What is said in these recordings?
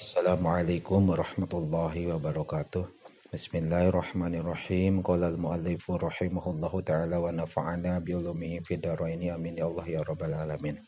Assalamualaikum warahmatullahi wabarakatuh. Bismillahirrahmanirrahim. Qala al-muallifu rahimahullahu ta'ala wa nafa'ana bi ulumihi fid dharaini, amin ya Allah ya rabbal alamin.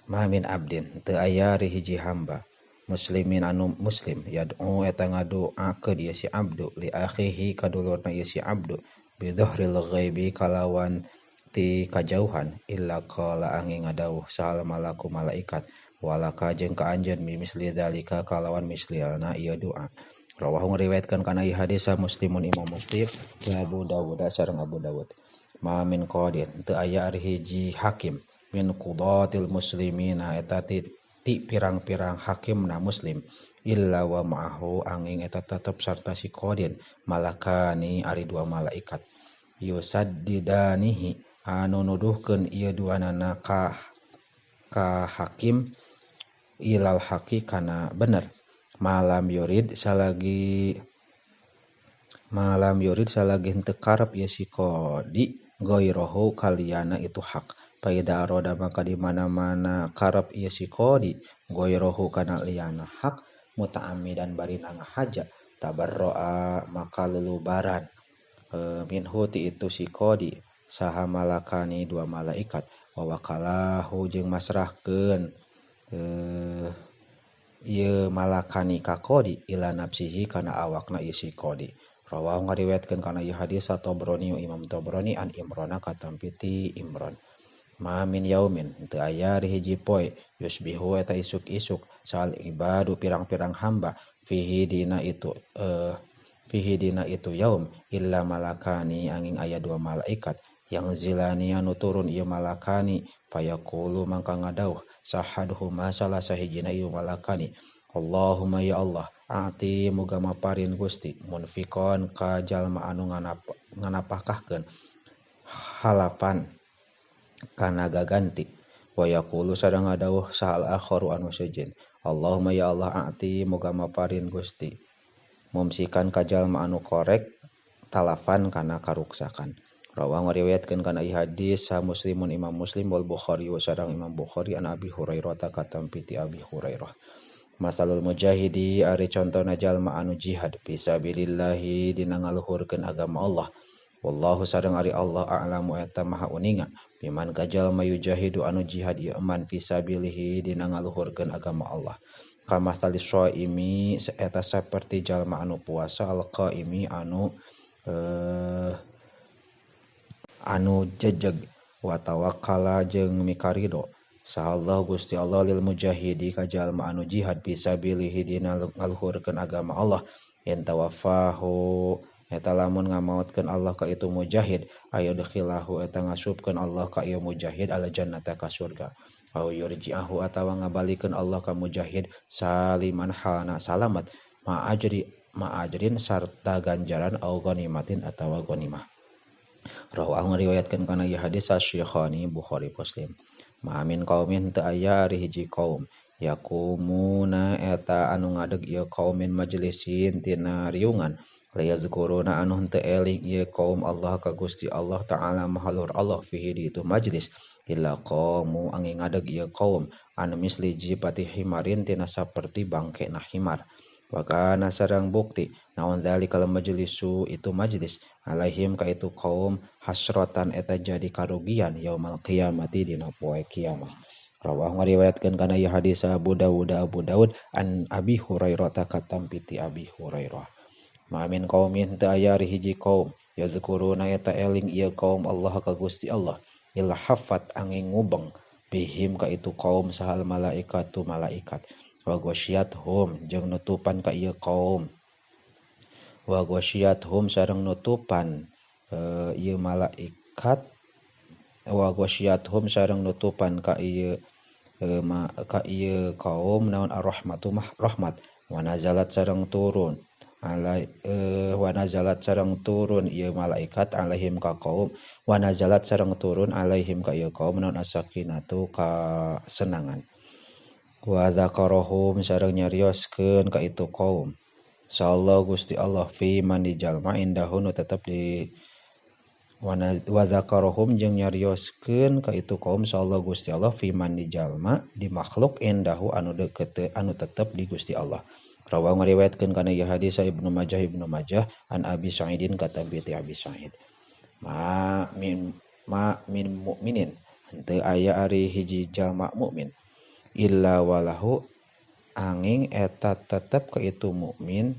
Ma min abdin, teu aya ari hiji hamba muslimin anu muslim, yad'u eta ngadoakeun ieu si abdu li akhihi kadulurna ieu si abdu bi dhahril ghaibi kalawan ti kajauhan, illa qala angin ngadawuh sahal malaku malaikat walaka jeung ka anjeun misli dzalika kalawan misliana ieu doa. Rawahu ngriwayatkeun kana ieu hadis Muslimun Imam Muslim wa Abu Dawud sareng Abu Dawud. Ma min qadin, teu aya ari hiji hakim min qudatil muslimina eta ti pirang-pirang hakimna muslim, illa wa ma'ahu angin eta tetep sarta si qadin malakani ari dua malaikat, yusaddidanihi anu nuduhkeun ieu duanana ka hakim ilal haqi kana bener, malam yurid salagi henteu karep ieu si qadi ghairahu kaliyana itu hak. Paida aroda maka di mana-mana karep ieu si qadi ghairahu kana liyana hak, muta'ammidan bari ngahaja, tabarroa maka lulubaran minhu ti itu si qadi saha malakani dua malaikat, wa wakalahu jeung masrahkeun ieu malakani ka qadi ila nafsihi kana awakna ieu si qadi. Rawahu ngariwayatkeun kana ieu hadis Tabrani Imam Tabrani an Imrona katampi ti Imron. Ma min yaumin, teu aya ari hiji poe yusbihu eta isuk-isuk sal ibadu pirang-pirang hamba fihi dina itu yaum illa malakani angin aya dua malaikat yang zilani anu turun ieu malakani, fayaqulu mangka ngadauh sahaduhuma salah sahijina ieu malakani, Allahumma ya Allah ati muga maparin Gusti munfikon ka jalma anu nganapakahkeun halapan kana gaganti, wa yaqulu sareng ngadauh sahal akharu anu sejen, Allahumma ya Allah ati muga maparin Gusti mumsikan ka jalma anu korek talafan kana karuksakan. Rawahu ngariwayatkeun kana ieu hadis sa Muslimun Imam Muslim wal Bukhari wa sareng Imam Bukhari an Abi Hurairah ta katampi ti Abi Hurairah. Masalul mujahidi ari contona jalma anu jihad fisabilillahi dina ngaluhurkeun agama Allah. Wallahu sareng ari Allah a'lamu eta maha uninga biman ka jalma yujahidu anu jihad ieu man fisabilihi dina ngaluhurkeun agama Allah. Kamathali shaimi eta saperti jalma anu puasa alqaimi anu jejeg wa tawakkala jeung mikarido sahallahu Gusti Allah lil mujahidi ka jalma anu jihad fisabilihi dina ngaluhurkeun agama Allah, in tawaffahu eta lamun ngamaotkeun Allah ka itu mujahid, ayudkhilahu eta ngasupkeun Allah ka ieu mujahid al jannata ka surga, au yurji'ahu atawa ngabalikeun Allah ka mujahid saliman halana salamat ma'ajrin sarta ganjaran au ghanimatin atawa ghanimah. Rawahu ngriwayatkeun kana ieu hadis Syekhani Bukhari Muslim. Ma min qaumin teu aya ari hiji kaum yaqumuna eta anu ngadeg ieu kaum min majlisin tina riungan, layazkuruna anu henteu eling ieu kaum Allah ka Gusti Allah ta'ala maha luhur Allah fihi di itu majlis, illa qamu angin ngadeg ieu kaum anu misli jipati himarin tina saperti bangkena himar. Wa kana sareng bukti naon zalikal majlisu itu majlis alaihim ka itu kaum hasratan eta jadi karugian yaumal qiyamati dina poe kiamat. Rawahu ngariwayatkeun kana ieu hadis Abu Dawud an Abi Hurairah ta katampi ti Abi Hurairah. Ma min qaumin teu aya ari hiji kaum yazkuruna eta eling ieu kaum Allah ka Gusti Allah illa haffat angin ngubeng bihim ka itu kaum sahal malaikatu malaikat, wa ghasyiathum jeung nutupan ka ieu kaum, wa ghasyiathum sareng nutupan ieu malaikat, wa ghasyiathum sareng nutupan ka ieu kaum naon arrahmatu rahmat, wa nazalat sareng turun alai wa nazalat sareng turun ieu malaikat alaihim ka kaum, wa nazalat sareng turun alaihim ka ieu kaum naon as-sakinatu kasenangan, wa dzakarahum sareng nyarioskeun ka itu kaum sallallahu Gusti Allah fi man di jalma indahun tetep di Wa zakarahum jeung nyarioskeun ka itu kaum sallallahu Gusti Allah fiman di jalma di makhluk indahu anu deukeut anu tetep di Gusti Allah. Rawahu ngariwayatkeun kana ieu hadis Ibnu Majah an Abi Sa'idin katampi ti Abi Sa'id. Ma min mukminin henteu aya ari hiji jalma mukmin illa walahu angin eta tetep ka itu mukmin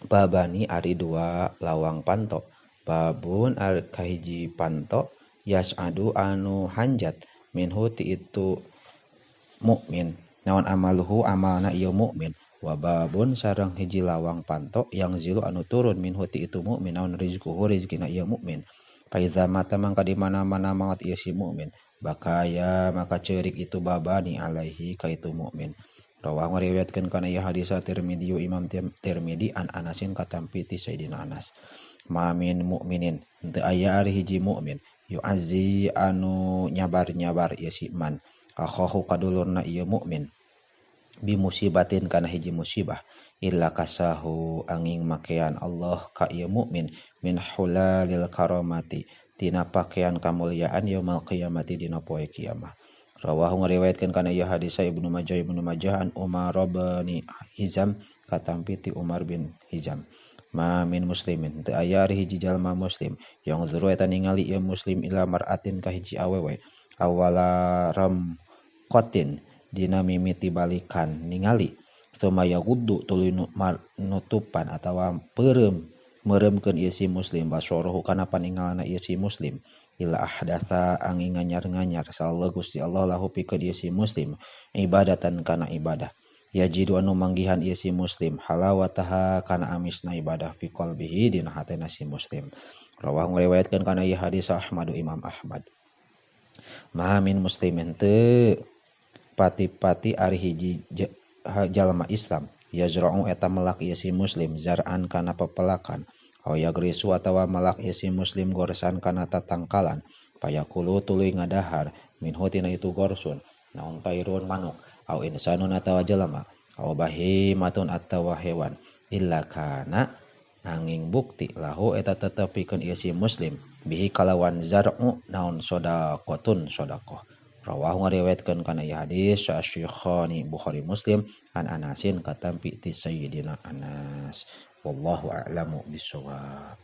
babani ari dua lawang panto. Babun kahiji panto yas'adu anu hanjat minhu ti itu mukmin naon amaluhu amalna ieu mukmin wa babun sareng hiji lawang panto yang zilu anu turun minhu ti itu mukmin naon rizquhu rizkina ieu mukmin faiza mata mangka di mana-mana maot ieu si mukmin bakaya maka ceurik itu babani alaihi ka itu mukmin. Rawahu ngariwayatkeun kana ieu hadis Tirmidzi Imam Tirmidzi an Anasin katampi ti Sayyidina Anas. Ma min mukminin henteu aya ari hiji mukmin yu'azzi anu nyabar-nyabar ieu si man akhahu kadulurna ieu mukmin bi musibatin kana hiji musibah illa kasahu angin makean Allah ka ieu mukmin min hulalil karamati tina pakaian kamuliaan yaumul qiyamati dina poe kiamah. Rawahu ngariwayatkeun kana ieu hadis Ibnu Majah an Umar bin Hizam katampi ti Umar bin Hizam. Ma min muslimin teu aya ari hiji jalma muslim yang zuru eta ningali ieu muslim ila mar'atin ka hiji awewe awala ramqatin dina mimiti balikan ningali sumaya guddu tuluy nutupan atawa peureum meureumkeun ieu si muslim basorohu kana paningalna ieu si muslim ila ahdatsa angin nganyar-nganyar sallallahu Gusti Allah lahu pikeun ieu si muslim ibadatan kana ibadah yajidu anu manggihan ieu si muslim halawataha kana amisna ibadah fi qalbihi dina hatena si muslim. Rawahu ngariwayatkeun kana ieu hadis Ahmadu Imam Ahmad. Ma min muslimin teu pati-pati ari hiji jalma Islam yazra'u eta melak ieu si muslim zar'an kana pepelakan aw yagrisu atawa melak ieu si muslim gorsan kana tatangkalan payakulu tuluy ngadahar minhu tina itu gorsun naon tairun manuk au insanun atawa jelema au bahimatun atawa hewan illa kana angin bukti lahu eta tetep pikeun ieu si muslim bihi kalawan zar'u naon sadaqatun sadaqah. Rawahu ngariwayatkeun kana ieu hadis Syaikhaini Bukhari Muslim an Anasin katampi ti Sayyidina Anas. Wallahu a'lamu bissawab.